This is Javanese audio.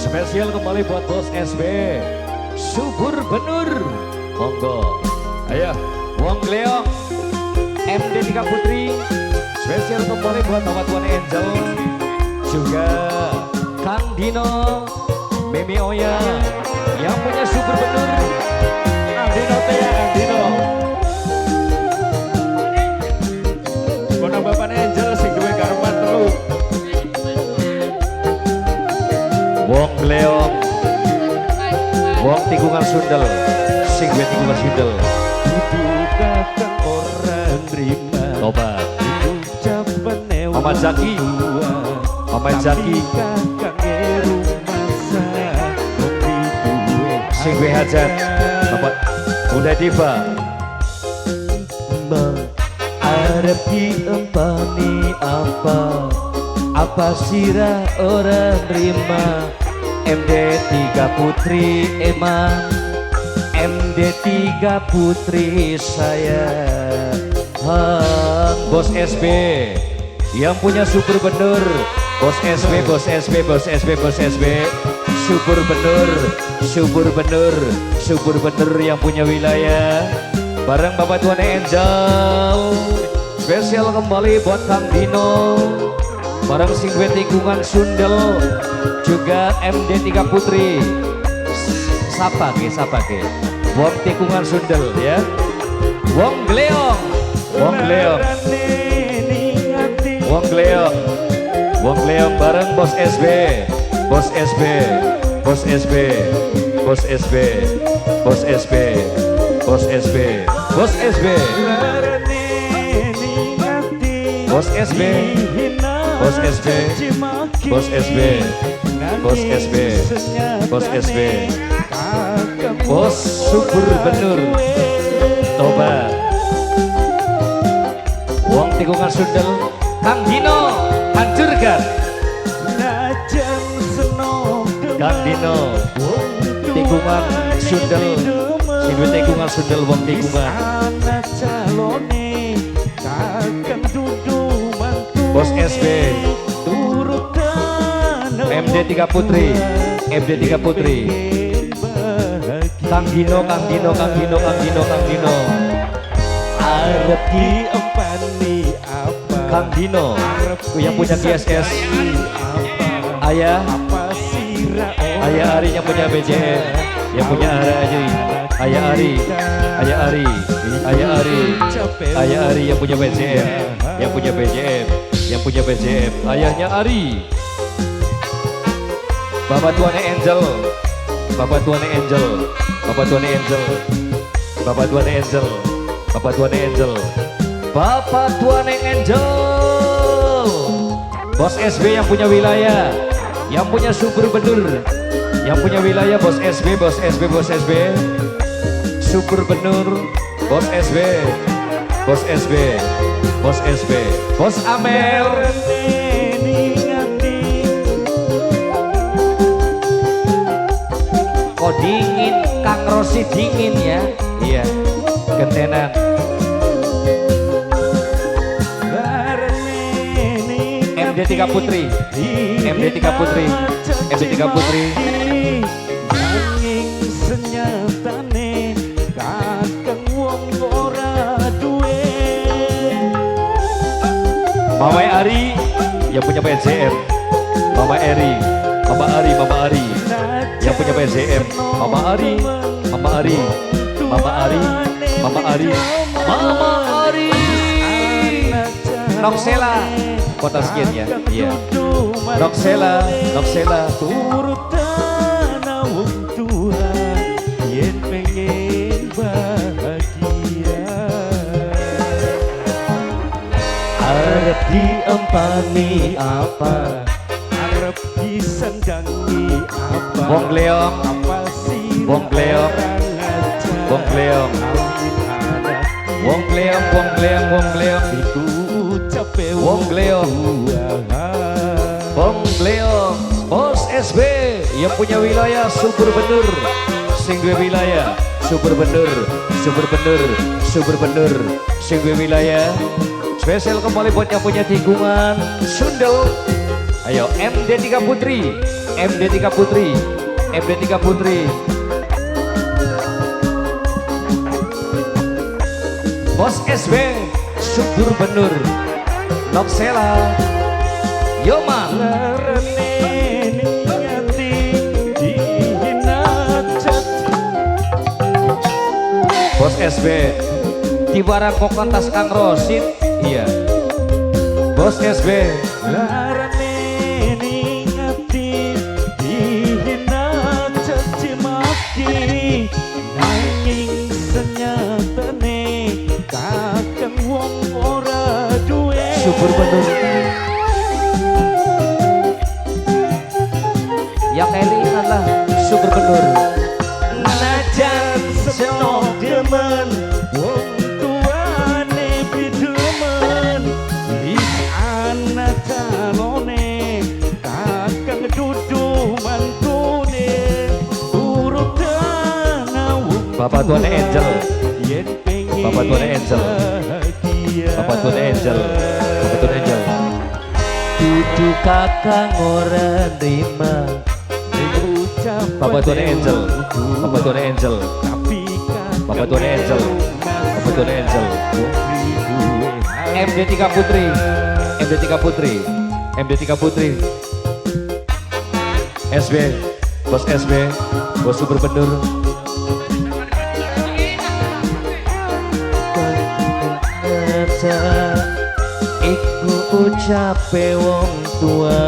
Spesial kembali buat Bos SB Subur Benur. Monggo. Ayo, Wong Gleong, MD3 Putri. Spesial kembali buat Bapak Tuan Angel. Juga Kang Dino, Mimi Oya yang punya Subur Benur. Kang Dino teh ya, Kang Dino. Kono bapakne Angel sing duwe garepan telu. Wong Gleong, Wong tikungan sundel, sing duwe tikungan sundel. Dudu kakang ora nrima. Tobat. Ucapane Mama Zaki. Mama Zaki. Kakange rumasa kopi duwe. Sing duwe hajat. Bapak Bunda Diva. Arep diempani apa? Apa sira ora nrima? MD3 Putri Eman, MD3 Putri saya. Hang Bos SB yang punya Subur Benur. Bos SB, Bos SB, Bos SB, Bos SB. Subur Benur, Subur Benur, Subur Benur yang punya wilayah. Bareng Bapak Tuan Angel. Spesial kembali buat Kang Dino. Bareng sing duwe tikungan sundel. Juga MD3 Putri. Sapa ke, sapa ke. Wong tikungan sundel ya. Wong Gleong, Wong Gleong, Wong Gleong, Wong Gleong bareng Bos SB, Bos SB, Bos SB, Bos SB, Bos SB, Bos SB, Bos SB, Bos SB, Bos SB, Bos SB, Bos SB, Bos SB, Bos Subur Benur, Toba. Wong tikungan sundel, Kang Dino, hancurkan. Kang Dino, tikungan sundel, sing duwe tikungan sundel wong tikungan. Bos SB, MD3 Putri, MD3 Putri, Kang Dino, Kang Dino, Kang Dino, Kang Dino, Kang Dino. Arep diempani apa? Kang Dino, yang punya GSS, Ayah, Apa sira Ayah Ari yang punya BJM, yang punya Ari, Ayah Ari, Ayah Ari, Ayah Ari, Ayah Ari yang punya BJM, yang punya BJM, yang punya BJM, ayahnya Ari. Bapak Tuan Angel, Bapak Tuan Angel, Bapak Tuan Angel, Bapak Tuan Angel, Bapak Tuan Angel, Bapak Tuan Angel. Bos SB yang punya wilayah, yang punya Subur Benur, yang punya wilayah Bos SB, Bos SB, Bos SB, Subur Benur, Bos SB, Bos SB, Bos SB, Bos Amel. Kok dingin, Kang Rosi dingin ya? Iya, gentenan. MD3 Putri, MD3 Putri, MD3 Putri. Nanging senyatane kakang wong ora duwe. Mama Ari yang punya PJM, Mama Eri, Mama Ari, Mama Ari yang punya PJM, Mama Ari, Mama Ari, Mama Ari, Mama Ari, Mama Ari. Noksela, kota sekian ya, iya. Noksela, Noksela. Turutan wong tua yen pengen bahagia. Arep diempani apa? Arep disendangi apa? Wong Gleong, apa sih Wong Gleong, Wong Gleong, Wong Gleong, Wong Gleong, Wong Gleong, iku ucape Wong Gleong. Wong Gleong, Bos SB yang punya wilayah Subur Benur, sing duwe wilayah Subur Benur, Subur Benur, Subur Benur, sing duwe wilayah. Spesial kembali buat yang punya tikungan sundel. Ayo MD3 Putri. MD3 Putri, MD3 Putri. Bos SB, Subur Benur, Noksela, Yoma. Larane ning ati dihina caci. Bos SB, di barang kok tas Kang Rosid, iya. Bos SB, Larane ning ati dihina caci maki, nanging senyatane kakang wong ora duwe. Subur Benur. Ya kelingan lah, Subur Benur. Najan seno demen, wong tuane pidemen, wis ana calone, kakang dudu mantune, turut wong Bapak tuane Angel. Yen pengen Bapak tuane Angel. Bahagia. Bapak tuane Angel. Bapak tuane Angel. Dudu kakang ora nrima. Bapak tuane Angel. Bapak tuane Angel. Tapi kakang Bapak tuane Angel. Bapak tuane Angel. MD3 Putri. MD3 Putri. MD3 Putri. SB, Bos SB, Bos Super Benur. Iku ucape wong tua.